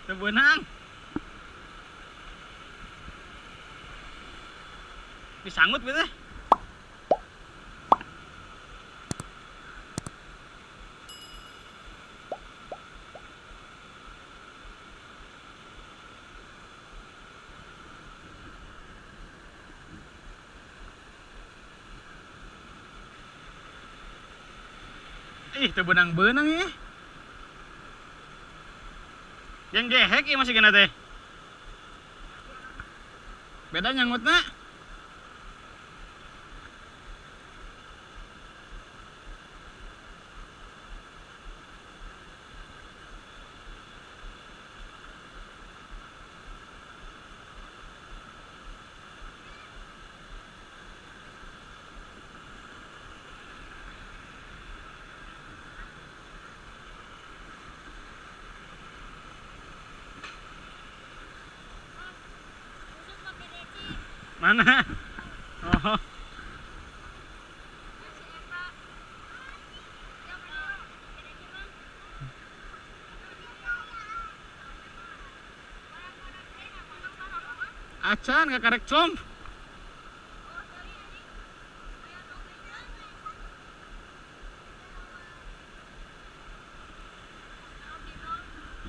Teu beunang. Disanggut gitu. Ih, teu beunang-beunang ya. Yang gehek ieu masih kena teh. Beda nyangutna. Mana? Oh. Acan gak karek com.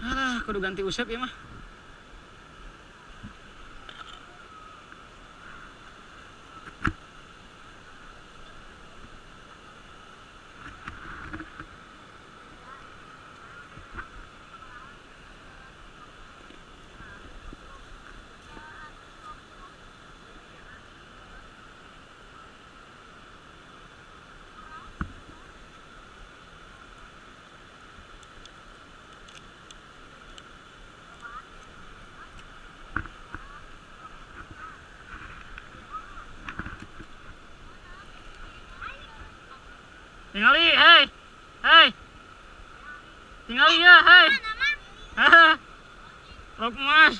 Alah, kudu ganti usep ya mah. Tingali, hei, hei, tingali ya, hei, rok emas,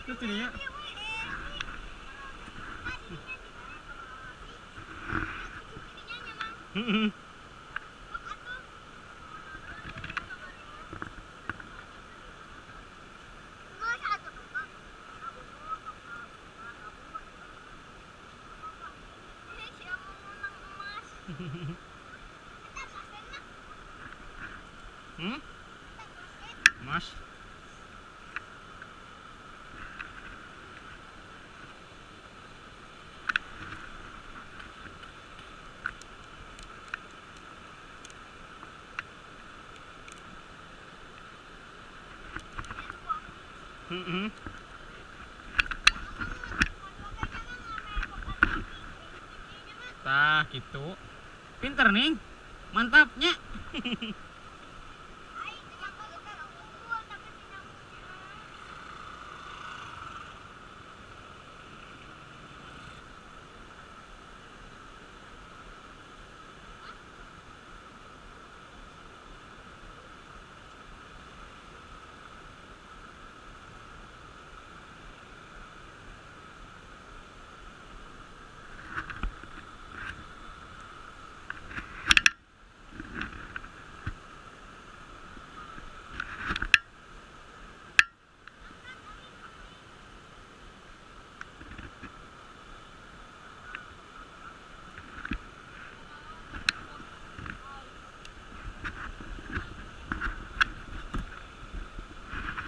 itu dia. Mas. Tah gitu. Pinter nih, mantapnya.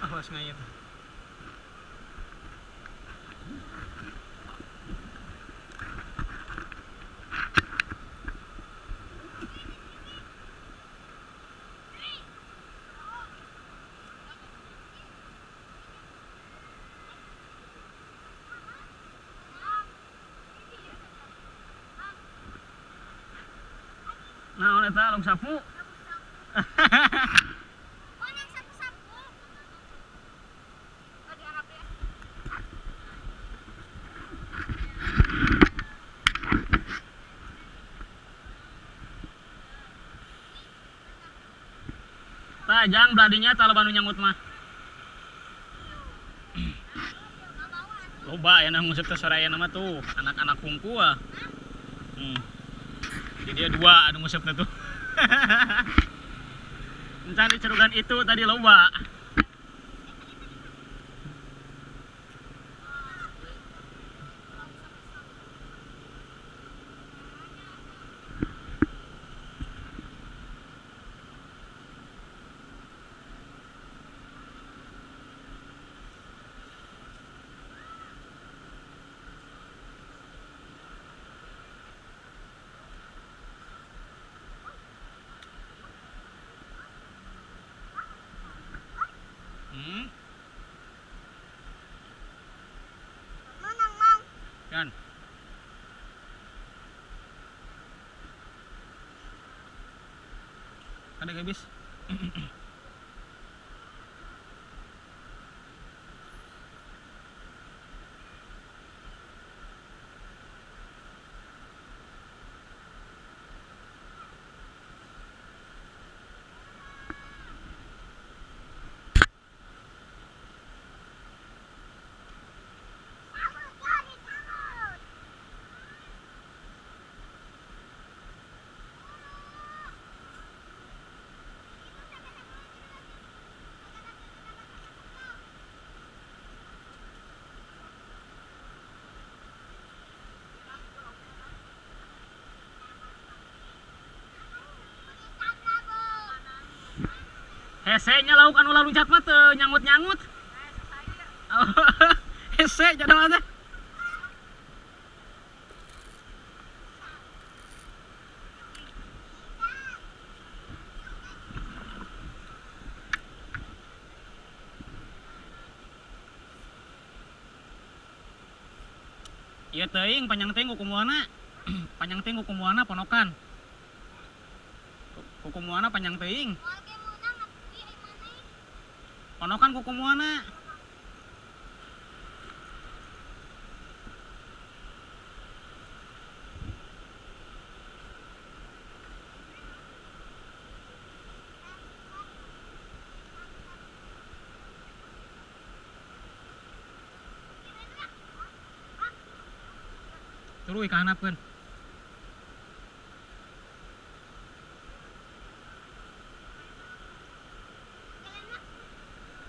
Awas ngayet. Nah, eta long sapu. Tah, jang beladinya tah loba nu nyangut mah. Loba ya nguseup teh soraya mah tuh, anak-anak kungku ah. Jadi dia dua anu nguseup tuh. Encan di cerugan itu tadi loba. Kan. Ada habis. Hese nya lauk anu laluncat mah teu nyangut-nyangut. Hese jadi mah teh. Ieu teuing panjang teuing kukumuana. Panjang teuing kukumuana ponokan. Kukumuana panjang teuing. Ponokan kukumuana. Tuluy kahanapkeun.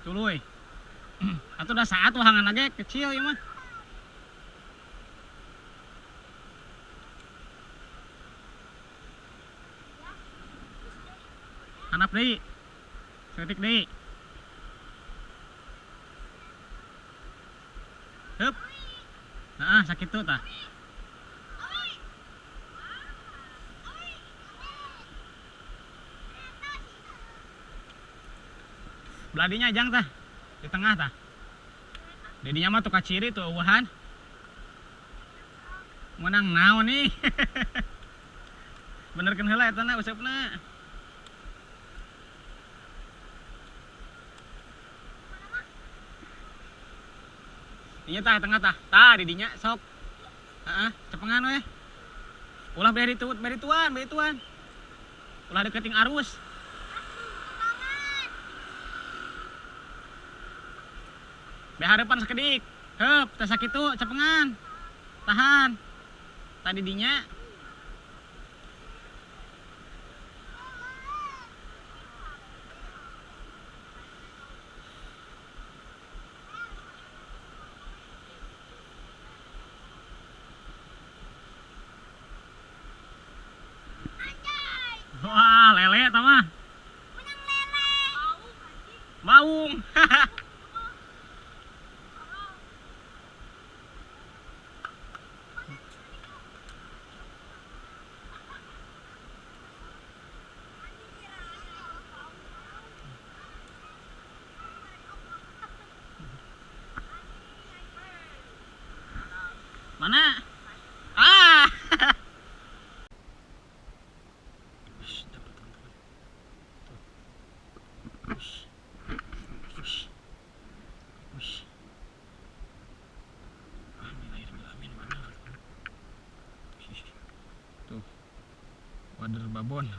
Tuluy. Atuh udah saat wahangan lagi kecil ieu mah. Hanap deui. Saeutik deui. Hup. Heeh, sakitu tah. Beladinya jang tah. Di tengah tah. Dedinya mah tukar ciri tuh eueuhan. Menang naon nih. Benerkeun heula eta na useupna. Dinya tah tengah tah. Tah di dinya sok. Heeh, cepengan we. Ulah beri tuan, beri tuan. Ulah deketing arus. Be harapan sakedik. Heup, teh sakitu cepengan. Tahan. Tadi dinya. Wah, lele eta mah. Menang lele. Maung. Mana? Ah. Dapat teman-teman. Tuh. Ush. Ush. Ush. Alhamdulillahirabbil alamin. Tuh. Wader babon.